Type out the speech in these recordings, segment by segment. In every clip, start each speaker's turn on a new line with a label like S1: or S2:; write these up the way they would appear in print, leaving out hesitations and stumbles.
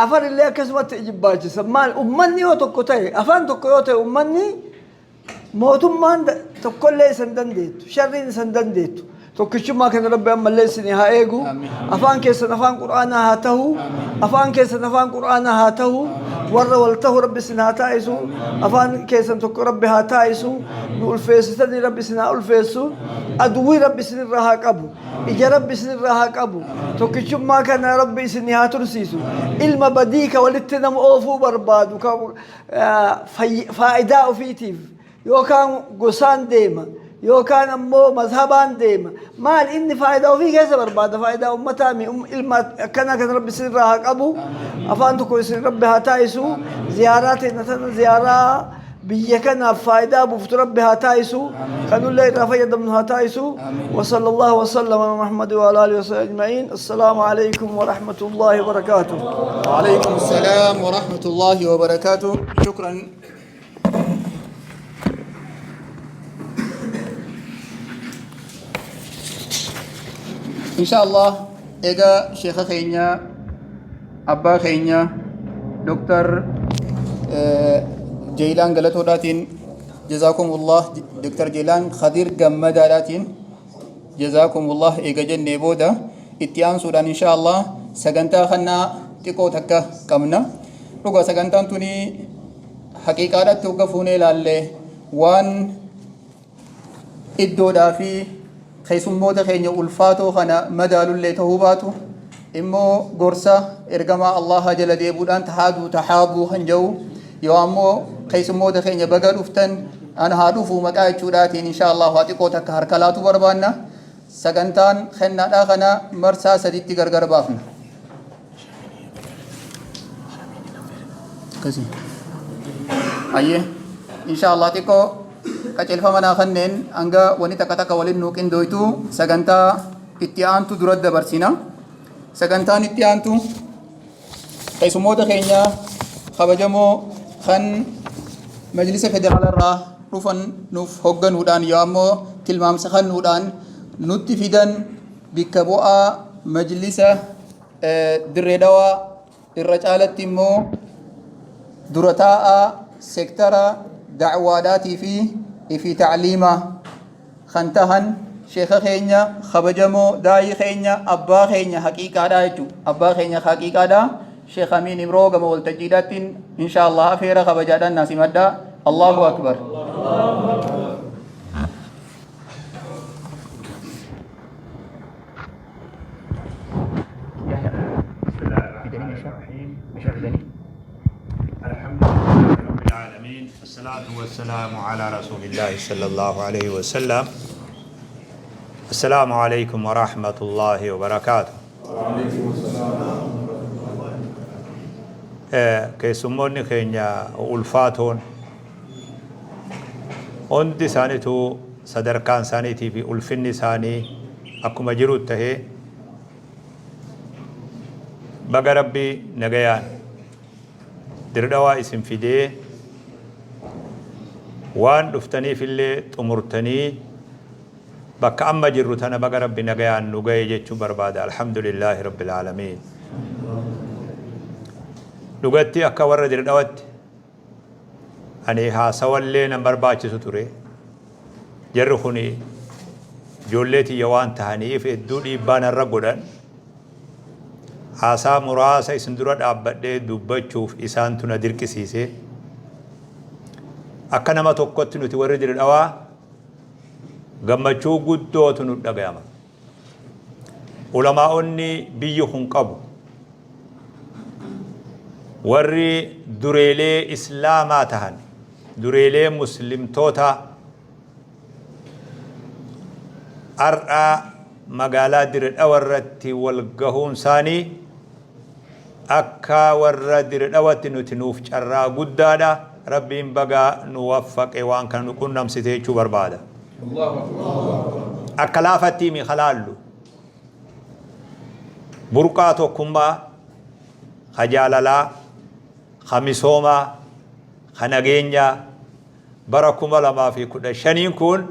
S1: Afar illee akkasumatti ijibbaachisa. Maal ummanni yoo tokko ta'e, afaan tokko yoo ta'e, ummanni mootummaan tokkollee isa hin dandeettu, sharriin isa hin dandeettu. Tokkichummaa kana Rabbi ammallee isinii haa eegu. Afaan keessan afaan Qur'aanaa haa tahu. Afaan keessan afaan Qur'aanaa haa tahu. Warra wal tahu Rabbi isin haa taa'isu. Afaan keessan tokko Rabbi haa taa'isu. Nu ulfeessitanii Rabbi isin haa ulfeessu. Aduwwii Rabbi isinirraa haa qabu. Ija Rabbi isinirraa haa qabu. Tokkichummaa kana Rabbi isinii haa tursiisu. Ilma badii ka walitti nama oofuu barbaadu ka faayidaa ofiitiif yookaan gosaan deema yookaan ammoo mazhabaan deema. Maal inni faayidaa ofii keessa barbaada? Faayidaa ummataa mi ilma akkanaa kan Rabbi isinirraa haa qabu. Afaan tokko isin Rabbi haa taa'isu. Ziyaaraa teenya tana ziyaaraa biyya kanaaf faayidaa buuftu Rabbi haa taa'isu. Kanullee irraa fayyadamnu haa taa'isu. Wa sallallahu wa sallam ala Muhammad wa ala alihi wa sahbihi ajma'in. Assalaamu alaykum wa rahmatullahi wa barakaatuh.
S2: وعليكم السلام ورحمة الله وبركاته. شكرا. إن شاء الله إيجا شيخ خينيا أبا خينيا دكتور جيلان قالتو داتين، جزاكم الله دكتور جيلان خضير جمدا داتين، جزاكم الله. إيجا جنة بودا اتيان سودان إن شاء الله سجنتا خنا تيكو تكا كمنا رجع سجنتان توني حقيقة توقفوني لالي وان iddoodhaa fi keessummoota keenya ulfaatoo kana madaalullee ta'uu baatu immoo gorsa ergamaa Allaha jala deebuudhaan tahaaduu tahaabuu kan jedhu yoo ammoo keessummoota keenya baga dhuftan ana haa dhufu maqaa jechuudhaatiin insha Allah waa xiqqoo takka harka laatu barbaanna. Sagantaan kennaadhaa kana marsaa saditti gargar baafna. Akkasii. Ayyee insha Allah xiqqoo qajeelfama naa kanneen hanga wani takka takka waliin nuu qindooytu sagantaa itti aantu dura dabarsina. Sagantaan itti aantu keessummoota keenya kabajamoo kan majlisa federaalarraa dhufan nuuf hogganuudhaan yoo ammoo tilmaamsa kennuudhaan nutti fidan bikka bu'aa majlisa Dirree Dhawaa, irra caalatti immoo dura taa'aa sektara da'waadhaatii fi ifi ta'liimaa kan tahan sheeka keenya kabajamoo, daa'ii keenya, abbaa keenya haqiiqaadhaa jechuudha. Abbaa keenya haqiiqaadhaa Sheekh Amiin Ibroo gama waltajjiidhaattiin insha Allah afeera kabajaadhaan naa simadhaa. Allahu Akbar.
S3: بسم الله الرحمن الرحيم. الحمد لله رب العالمين، الصلاة والسلام على رسول الله صلى الله عليه وسلم. السلام عليكم ورحمة الله وبركاته. Keessummoonni keenya ulfaatoon hundi isaaniitu sadarkaan isaaniitii fi ulfinni isaanii akkuma jiru tahee, baga Rabbi nagayaan Dirdhawaa isin fidee, waan dhuftaniif illee xumurtanii bakka amma jirru tana baga Rabbi nagayaan nu gaye jechuu barbaada. Alhamdulillaahi Rabbil Aalamiin. Dhugatti akka warra Dirdhawatti ani haasawallee nan barbaachisu ture. Jarri kun ijoollee tiyya waan tahaniif hedduu dhiibbaa narra godhan. Haasaa muraasa isin dura dhaabbadhee dubbachuuf isaantu na dirqisiise. Akka nama tokkotti nuti warri Dirdhawaa gammachuu guddootu nu dhagayama. Ulamaa'onni biyyi kun qabu, warri dureelee Islaamaa tahan, dureelee Muslimtootaa har'a magaalaa Diredhawa irratti wal gahuun isaanii akka warra Diredhawatti nuti nuuf carraa guddaadha. Rabbiin baga nu waffaqe, waan kana nu qunnamsite jechuu barbaada. Akka laafatti mi kalaallu burqaa tokkummaa, ka jaalalaa, ka misoomaa, ka nageenyaa bara 2015n kun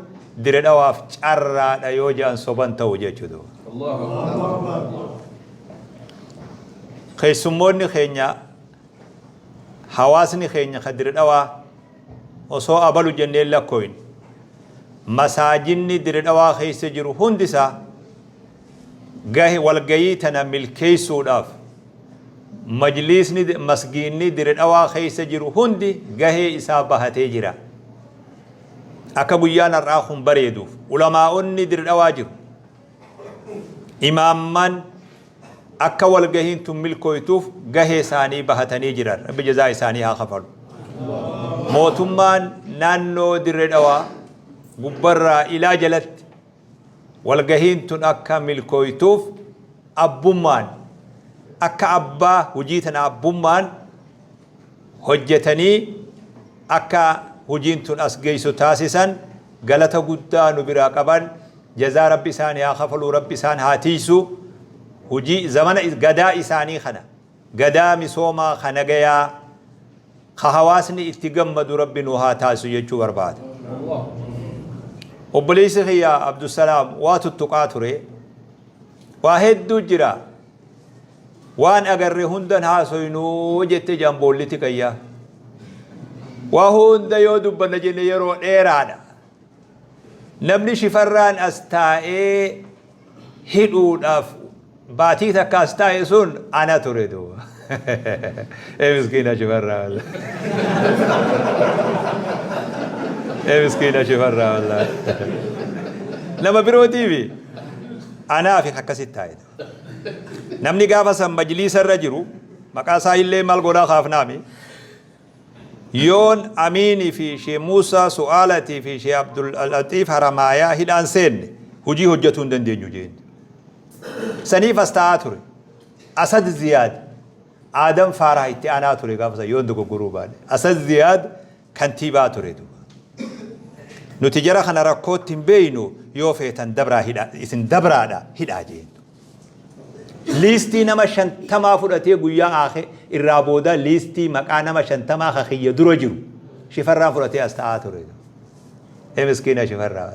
S3: Diredhawaaf carraadha yoo jedhan soban ta'u jechuudha. Keessummoonni keenya hawaasni keenya ka Dire Dhawaa osoo abalu jennee hin lakkooyne masaajinni Dire Dhawaa keessa jiru hundi isaa gahe walgayii tana milkeessuudhaaf majliisni masgiinni Dire Dhawaa keessa jiru hundi gahee isaa bahatee jira. Akka guyyaan har'aa kun bareeduuf ulamaa'onni Dire Dhawaa jiru. Imaamman akka walgahiin tun milkooytuuf gahee isaanii bahatanii jiran. Rabbi jazaa isaanii haa kafalu. Mootummaan naannoo Dirree Dhawaa gubbarraa ilaa jalatti walgahiin tun akka milkooytuuf abbummaan akka abbaa hujii tana abbummaan hojjetanii akka hujiin tun as geessu taasisan galata guddaa nu biraa qaban. Jazaa Rabbi isaanii haa kafaluu, Rabbi isaan haa tiiysu. Hujii zamana gadaa isaanii kana gadaa misoomaa ka nagayaa ka hawaasni itti gammadu Rabbi nu haa taasisu jechuu barbaada. Obboleessi kiyya Abdusalaam waa tuttuqaa ture. Waa hedduu jira. Waan agarre hundan haasoynuu jette jaan boolliti qayyaa. Waa hunda yoo dubbanna jenne yeroo dheeraadha. Namni shifarraan as taa'ee hidhuudhaaf baatii takka as taa'e sun ana ture duuba. Ee miskiina shifarraa wallaahi. Ee miskiina shifarraa wallaahi. Nama birootiifi anaafi akkasitti taa'e. Namni gaafa san majliisa irra jiru maqaa isaa illee maal godhaa kaafnaami. Yoon Amiini fi Shee Muusaa Su'aalatii fi Shee Abdul Laxiif Haramaayaa hidhaan seenne hujii hojjatuu hin dandeenyu jeen. Saniif as taa'aa ture. Asad Ziyaad Aadam Faaraah itti aanaa ture gaafa san yoon dogoggoruu baadhe. Asad Ziyaad kantiibaa ture duuba. Nuti jara kana rakkootti hin beeynu, yoo feetan dabraa hidhaa, isin dabraadha hidhaa jeen. Liistii nama shantamaa fudhatee guyyaa aakhe irraa booda liistii maqaa nama shantamaa ka kiyya dura jiru shifarraan fudhatee as ta'aa ture. Ee miskiina shifarraa.